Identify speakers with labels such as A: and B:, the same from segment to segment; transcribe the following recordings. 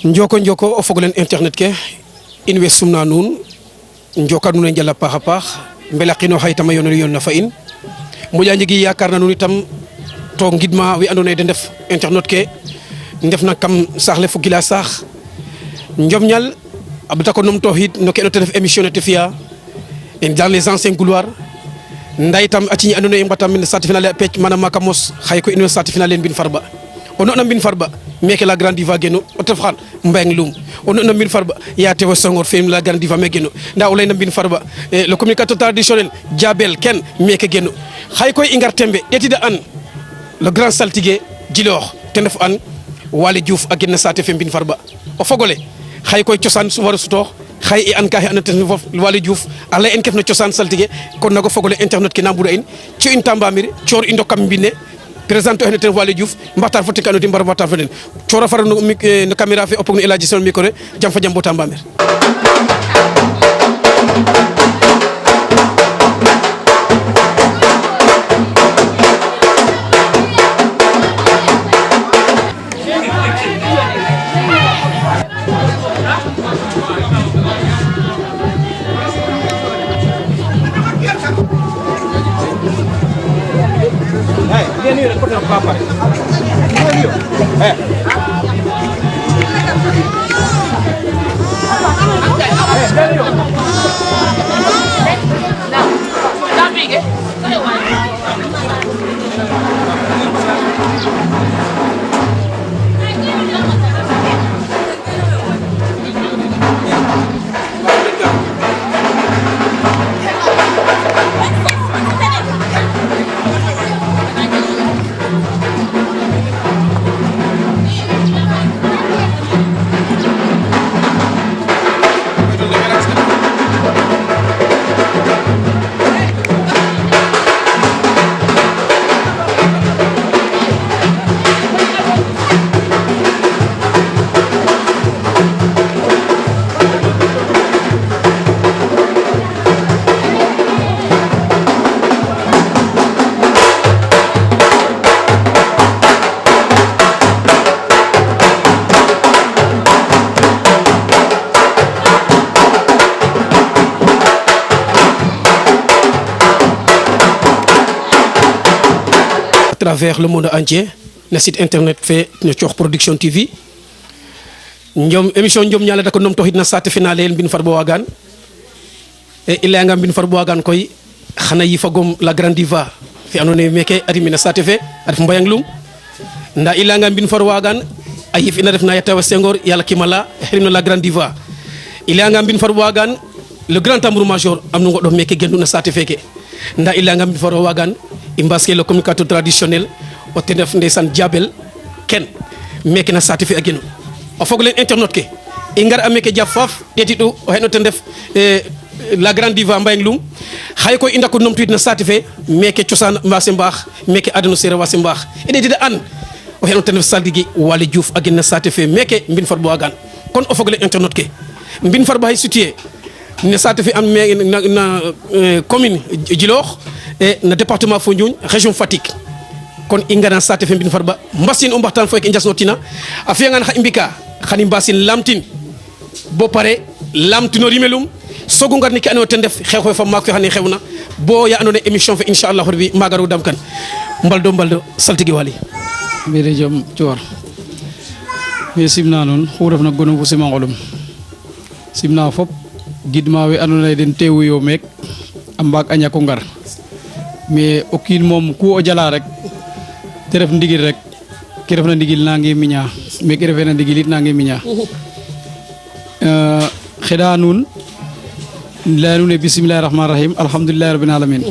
A: njoko o foglen internet ke in way sumna nuun njoka nuun a njala paax a paax mbelaqino xaytama yoon na fa in moƴa njegi yaakaar na nuun itam to ngidma we andoona yee den ndef internet ke ndefna kam saax le fo gila saax Njom Ñal a ɓeta ko numtooxiid no ke te ref émission ne te fi'a dans les anciens couloirs nda itam a ciñ andoona yee i nqota mene saate final a peec mana maaka mos xaye koy in way saate final Mbin Farba o no'na Mbin Farba meke la grande diva geno o tef xan Mbayang Loum o no'na Mbin Farba Ya Tewa Senghor fe la grande diva me geno nda o layna Mbin Farba le communicateur traditionnel Diabel Ken meke geno xaye koy i ngar tembe ɗeetida an le grand saltigué Djilor ten ref an Waly Diouf a genna saate fe Mbin Farba o fogole xaye koy cosaan su war a sutoox xaye i an ka xe andona ten fof Waly Diouf a lay en kef no cosaan saltige kon naga fogole internet ke na mbura in ci in Tambamir coor i ndokam mbine présente o xene ten Waly Diouf mbaxtaan fo tika ando di mbar mbaxtaan fo den coora fara no caméra fe o pog no El Hadji Sen micro jam fa jam bo Tambamir à travers le monde entier le site internet fait no Coox Production TV njom émission Njom Ñal da ko numtooxiid na saate finale Mbin Farba Wagan e i layanga Mbin Farba Wagan koy xana yifagom la grande diva fe andoona yee meke a rimina saate fe a ref Mbayang Loum nda i layanga Mbin Farba Wagan a yif ina refna Ya Tewa Senghor yala kimala rimna la grande diva i layanga Mbin Farba Wagan le grand tambour major am nu ngoɗof meke gendu na saate feke nda i layanga Mbin Farba Wagan i mbaske le communicateur traditionnel o ten ref ndeysaan Diabel Ken meke na saate fe a genu o fog len internet ke i ngar a meke jaf faaf ɗeetiɗu o xeno ten ref la grande diva Mbayang Loum xaye koy i ndako numtuwiid na saate fe meke cosaan wase mbaax meke adano sereer wase mbaax i ɗeetida an o xeno ten ref saltigi Waly Diouf a gen na saate fe meke Mbin Farba Wagan kon o fog le internet ke Mbin Farba xay situé ne saate fe am na commune Djilor et na département Foundiougne région Fatick kon i ngara saate fe Mbin Farba mbasin o mbaxtaan fo ke i njasnotina a fiyangaan xa i mbika xan i mbasin lamtin bo pare lamtino rimelum sogu ngar ni ke andoona yee ten ref xeexoy fa maak fe xane xewna bo ya andoona yee émission fe inchallahu rabbi maaga roog dam kan mbaldo saltigi Waly
B: mbire jom coor me simna nuun xu refna gonum fo simangolum simna fop gidma we andoona yee den teewuyo meek a mbaag a ñako ngar mais o kiin moom ku o jala rek te ref ndigil rek ke refna ndigil nange miña mais ke refena ndigil it nange miña xeɗa nuun laya nuun e bismillahi rahmani rahim alhamdulillahi rabbil alamin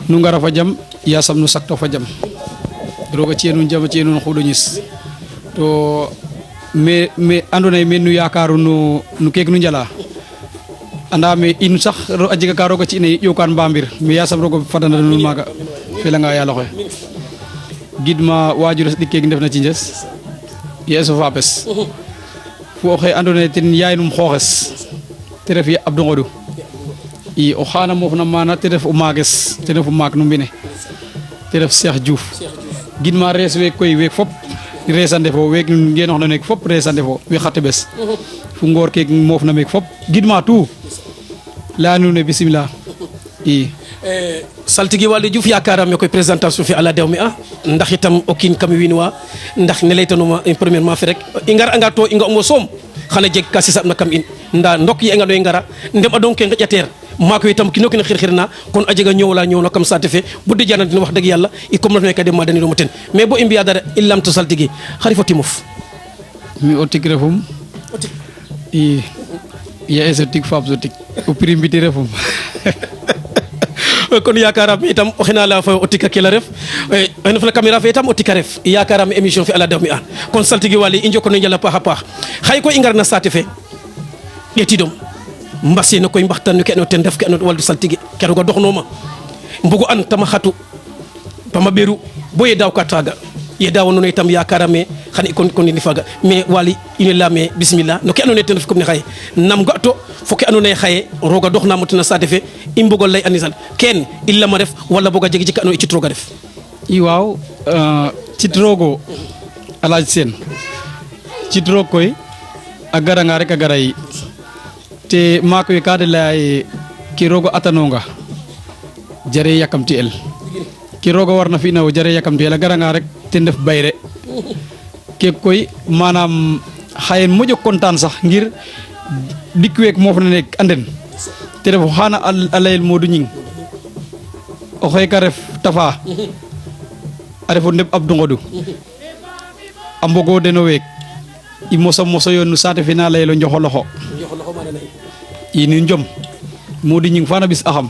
B: nu ngara fa jam yasam nu sakto fa jam roga ci'e nuun jam a ci'e nuun xuɗo ñis to me andoona yee me nu yakaru no keek nu njala anda me in sax a jega ka roga ci'na ƴokan mbamir mais yasam roga fadana nuun maaga felanga yalo xe gidma wajures ɗik keek ndefna Cinjes yeeso fapes fo oxe andoona yee ten yaay num xooxes te ref Abdou Ngodou i o xaana mofna mana te ref o maages te ref o maak no mbine te ref Cheikh Diouf gidma rees we koy week fop resande fo week ngeen wax na nek fop resande fo we xate bes fu ngor ke moof na mek fop gidma tout la nu ne bismillah i
A: saltigi Waly Diouf yaakaram koy présentation fi ala dewmi a ndax itam o kiin kam winwa ndax ne leytanuma premièrement fi rek i ngar anga to i nga ongo soom xana jeg ka sisabna kam in nda ndok yi nga no ngara ndem adon ke ngejater mako itam kino kina xirxirna kon a jega ñoowla ñoowna kam saate fe bu di janat wax deug yalla i comme no kay dem ma dani do ten mais bo i mbiya dara illam to saltigi xari foti mof
B: mi o tig refum i ya esotique fab zotique o primbiti refum
A: kon yaakaram itam o xina la fa o tika ke la ref en fa caméra fe itam o tika ref yaakaram émission fi ala dawmi an kon saltigi Waly i njoko no njala paax paax xay ko i ngar na saate fe ɗetidom mbasino koy mbaxtan ke no ten def ke no waldu saltigi ke roga doxnoma mbugu an tama xatu pama ɓeru bo ye daw ka taga ye dawo nono itam yakarame xani kon ni faga mais Waly ine lame bismillah no ke ando naye ten def comme ne xaye nam ga to fo ke ando naye xaye roga doxna mo tena saate fe i mbugol lay anisal ken illa ma ref wala boga jegi jik ando ci troga def
B: i waaw ci trogo alaj sen ci trog koy a garanga rek a garay te maako we ka de lay ki rogo atanonga jare yakamti el ki rogo warna fi na jare yakamti el a garanga rek te def bayre ke koy manam xayen moƴo kontaan sax ngir dik week moof na nek anden te ref xana a layel Modou Ñing o xey ka ref Tafa a refo ndeb Abdou Ngodou a mbogo deno week i moso yoon no saate fe na layelo njoxoloxo i ni njom Modou Ñing fana bis axam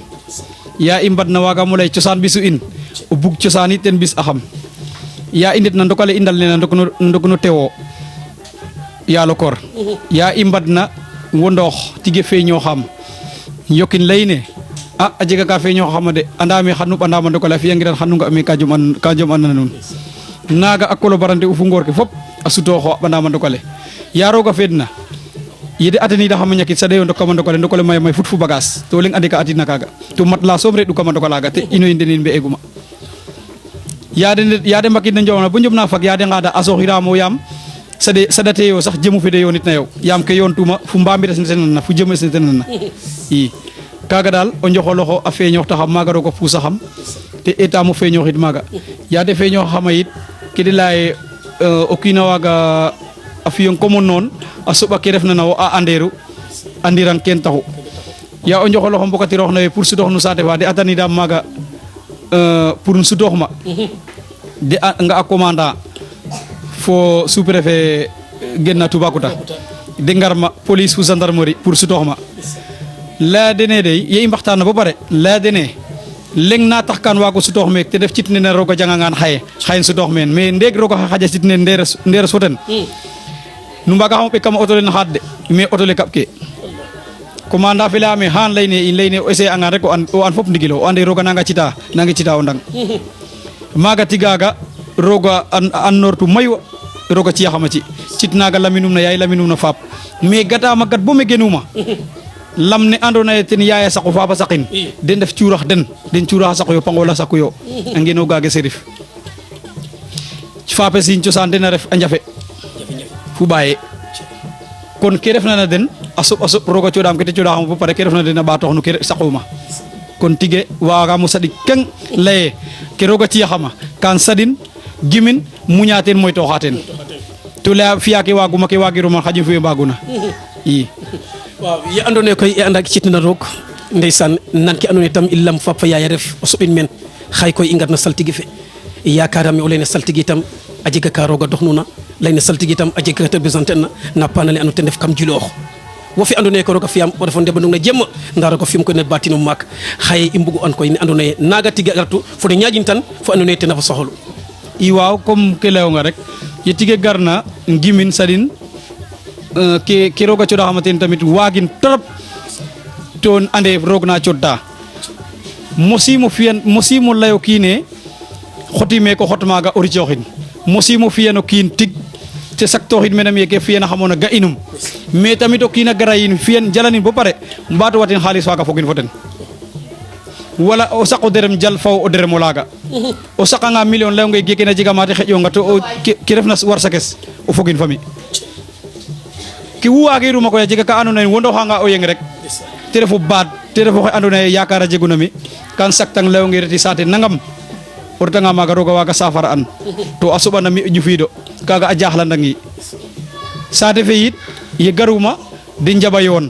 B: ya i mbadna wagamo lay cosaan bisu in o bug cosaan it ten bis axam ya i ndet na ndokale i ndal nena ndok no tewo yaalo koor ya i mbadna wondoox tige feeñoxam yokin leyne a jega ka feeñoxama de andame xanu ɓandama ndokale a fiyangiran xanu nga me ka jom an na nuun naga a collaborante u fu ngoor ke fop a sutooxo a ɓandama ndokale ya roga feedna yede atanida xama ñakit saɗeyo ndokama ndokale may fut fu bagage to leng ande ka atina kaga to matla soom reɗ u kama ndokalaga te ino in denin mbe eguma yade mbakid na njomna bo njomna fag yade ngada a soxiramo yaam sadate yo sax jemu fede yonit na yow yaam ke yoon tuma fu mbamires ne ten na fu jemes ne ten na i kaga dal o njoxoloxo a feeñox taxam maga roga puusa xam te etamo feeñoxid maga yade feeñox xama yit ke de laye o kiina waga a fiyong comme noon a soɓa ke refna na wo a andirang ken taxu ya o njoxoloxo mbokatirox na we pour sutox no saate fa de atanidam maga pour sutoox ma de nga a commandant fo sous-préfet genna Toubacouta de ngar ma police fu gendarmerie pour sutoox ma laya dene de ye i mbaxtaan bo pare laya dene leng na tax kan waago sutoox meek te def cit nene roga jangangaan xayen sutoox meen mais ndeeg roga xaja cit nene nderes fo ten nu mbaga xam ɓek kama auto le naxaat de mais auto le kaɓ ke commandant fe leyame xan leyne o essayer angan rek o an fop ndigilo o ande roga nanga cita o ndang maga tigaga roga an nortu mayu roga ciyaxama cit naga laminum na yaay laminum na faap mais gatama gat bo me genuma lam ne ando naye ten yaaya saqu faapa saqin den def cuurax den cuuraxa saqu yo pangola saqu yo a ngeno gaage serif faape sin cosaan den a ref a njafe fu ɓaye kon ke refna na den a soɓ roga coɗam ke te coɗaxama bo pare ke refna den a ɓaatox no ke saquma kon tige wagamo saɗik keng leye ke roga ciyaxama kan saɗin gimin muña ten moytoxa ten to leya fiya ke waguma ke wagiruma xaƴum fe mbaguna i
A: waaw ye ando naye koy i anda citna roog ndeysaan nan ke ando naye tam i lam fap fa yaaya ref o soɓin meen xay koy i ngar na saltigi fe yakarame o leyne saltigi tam a jega ka roga doxnuna leyne saltigi tam a jega ka te besante na panale ando ten def kam juloox wo fe ando naye ko roga fiyam o refo ndeɓanong na jemma nda roga fiyam koy ne batinum maak xaye i mbugu an koy ne ando naye naga tige gartu fo ne ñaƴin tan fo ando naye ten a fa soxolu
B: i waaw comme ke leyonga rek ye tige garna ngimin saɗin ke roga coɗaxama ten tamit waagin trop to ande roog na codta mosimo leyo kiine xotime ko xot maga o ricoxin mosimo fiyano kiin tig te saktoxid mene meke fiyana xamona ga inum mais tamit o kiina gara yin fiyan jalanin bo pare mbato watin xaalis faga fogin fo ten wala o saqo derem jal faw o derem o laaga o saqanga million layonge gekena jega mate xeƴonga to ke refna warsakes o fogin fami ke waagiruma koy a jega ka andoona yee wondoxanga o yeng rek te refu baat te refu oxe andoona yee yakar a jeguna mi kan saktang layonge reti saate nangam o retanga maaga roog a waaga safara an to a soɓana mi o ƴufiido kaaga a jaxlandangi saate fe yit ye garuma de njaɓa yoon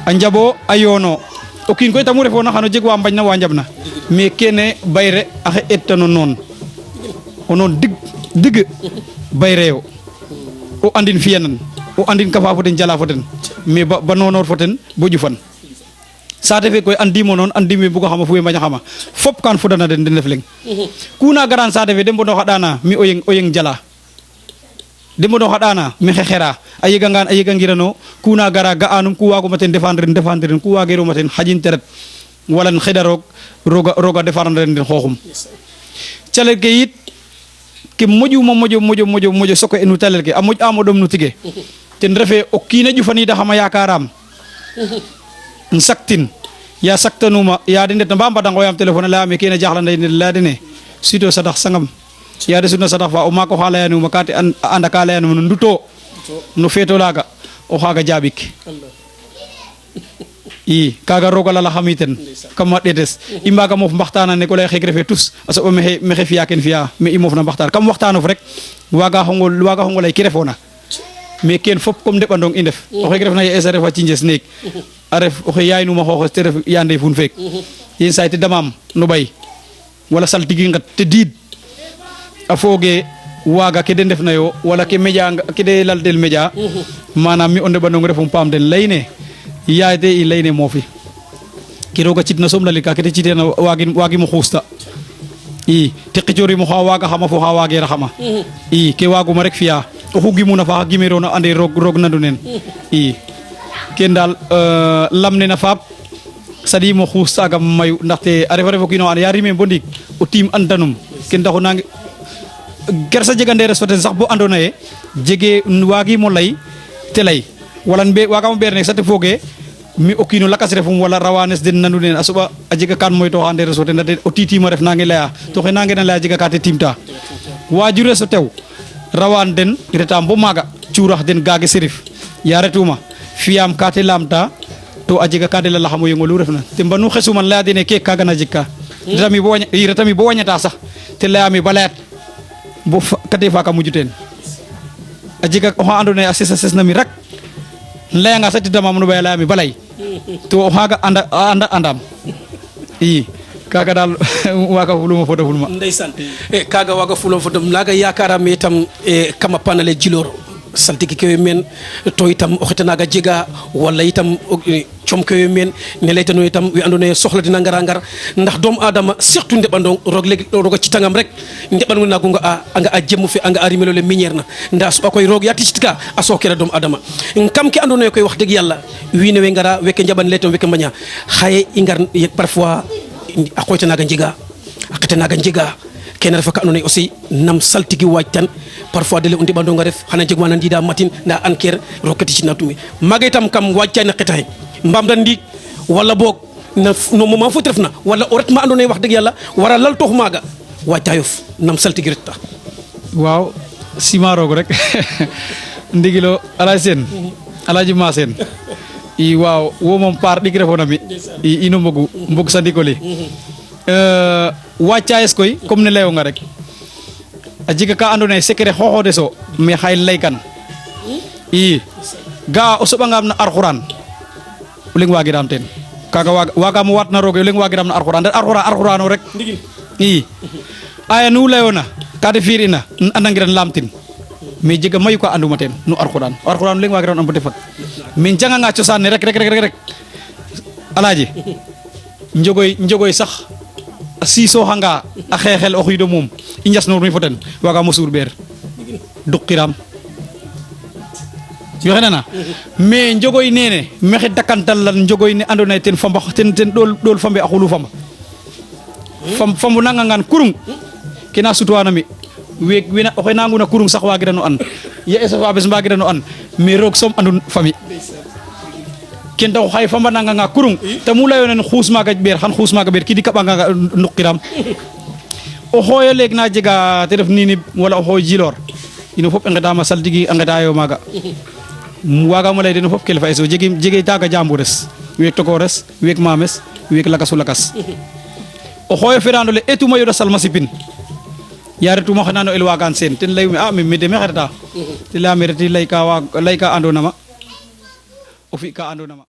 B: a njaɓo a yoono o kiin koy tamu refoona xano jeg wa mbañna wa njaɓna mais kene bayre axe eetano noon o noon dig bayre yo o andin fi'anan o andin kafa fo den jala fo den mais ba nonoor fo ten bo ƴufan saate fe koy andimo noon andime buga xama fu we mbaña xama fop kan fodana den ref leng kuna garan saate fe de mbono xaɗana mi o yeng jala de mbono xaɗana mi xexera a yegangirano kuna gara ga'anum ku waguma ten défendre den ku wageruma ten xaƴin teret wala xeɗa roga défendre den xooxum calel ke yit ke moƴo soko enu calel ke a moƴ am o ɗom no tige ten refe o kiina ƴufanida xama yakaram saktin ya saktanuma ya de ndetna ba mbada ngoyam téléphone layame kene jaxlanda leya dene sito sadax sangam ya de sudna sadax fa o maako xa leyanuma ka te anda ka leyanuma no nduto no feeto laga o xaga jaɓik i kaga roga lala xami ten kam ma ɗetes i mbaga moof mbaxtana ne ko lay xeek refe tous a soɓa maxey fiya ken fiya me i moofna mbaxtaan kam waxtanof rek waga xongo lay ki refona mais ken fop comme ndeɓandong i ndef o xeek refna ye es a refa cinjes neek a ref oxe yaynuma xooxes te ref yande fun feek yen saay te damam no ɓay wala saltigi nget te diid a fooge waaga ke de ndefna yo wala ke média ke de laltel média manam mi o ndeɓandong refum paam den leyne yaay te i leyne moofi ke roga citna soom lalika ke te citena waagimo xuusta i te qicoorim oxa waaga xama fo xa waagera xama i ke waaguma rek fiya oxu gimuna faaxa gimeroona ande roog nandu neen i ken daal lam nena faap saɗimo xuus taaga mayu ndaxte a refa ref o kiino xa ando ya rime bo ndiik o tiim andanum ken taxu nange gersa jegande res fa ten sax bo andoona yee jege waagimo lay te lay wala waagamo ɓeer ne sate fooge mi o kiino lakas refum wala rawanes den nandu neen a soɓa a jega kan moytoxa ande res fo ten o titima ref nange leya to xe nange na leya jega ka te timta waajur es o tew rawan den retam bo maaga cuurax den gaage serif ya retuma fiyam ka te lamta to a jega ka de lalaxam o yengolu refna te mbanu xesuman leya dene ke kaga na jeg ka retami bo wañata sax te leyami ba leyat bo kate faaka muju teen a jega oxa ando naye a ses na mi rak leyanga sati damam no ɓay a leyami balay to o xaaga andam i kaga dal waga fuluma foto fulma
A: ndeysaan kaga waga fuluma foto laga yakarame itam kama panale jilor saltiki kewe men to itam o xetanaga jega wala itam com kewe men ne leytano itam we andona ye soxla dina ngara ngar ndax doom adama surtout ndeɓandong roga citangam rek ndeɓango nago anga a jemu fe anga a rimelo le minière na nda soɓa koy roog yati citka a sokera doom adama kam ke andona ye koy wax deg yalla wiin we ngara weke njaɓan leytan weke mbaña xaye i ngar parfois a qoytanaga njega a qetanaga njega kene refa ka andoona yee aussi nam saltigi waaj tan parfois de le o ndeɓandong a ref xana jeg wana ndida matin nda anker roog kati citna tumi maga itam kam waaj cay na qetaxe mbamdan ndiig wala boog no moment fu te refna wala o ret ma andoona yee wax deg yalla wara laltoox maaga waajtayof nam saltigi reta
B: waaw sima roog rek ndigilo Alaaji Seen Alaaji Ma Seen i waaw wo moom paar ɗik refoona mi ino mbog sa ndikole waacayes koy comme ne leyonga rek a jega ka andoona yee secret xooxoodes o mais xay laykan i ga'a o soɓangam na Alxuraan o leŋ waagiraam teen kaaga waagaam o waatna roog o leŋ waagiraam na Alxuraan Alxuraan o rek i aya nu layoona ka te fi'ir'ina andangiran laamtin mais jega mayu ka anduma teen no Alxuraan o leŋ waagiraam an bata fag mais janganga cosaan ne rek Alaaji njogoy sax a siisooxanga a xeexel o xiid o muum i njas noor mi fo ten waagaam o suur ɓeer duqiraam yoxe nana mais njogoy nene maxey dakantalan njogoy ne andoona yee ten famba ten ɗool fambe a xulu famba fambu nangangaan kurung ke na sutwana mi wena oxe nanguna kurung sax waagirano an ya esa fa bes mbaagirano an mais roog soom andun fami ken taw xay famba nanga nga kurung te mu layonen xuus maga ber xan xuus maga ber ki di kabanga nga nuqiram o xoyo leg na jega te def nini wala o xoy jilor ino fop ngeda ma saldigi ngeda yo maga waga mo lay den fop kilifa eso jege taga jambures wek tokores wek mames wek lakas o xoyo ferando le etuma yoda salma sipin yare tuma xanano el wagan sen ten layumi mi de me xerta te la merti lay ka andona ma o fi ka andona ma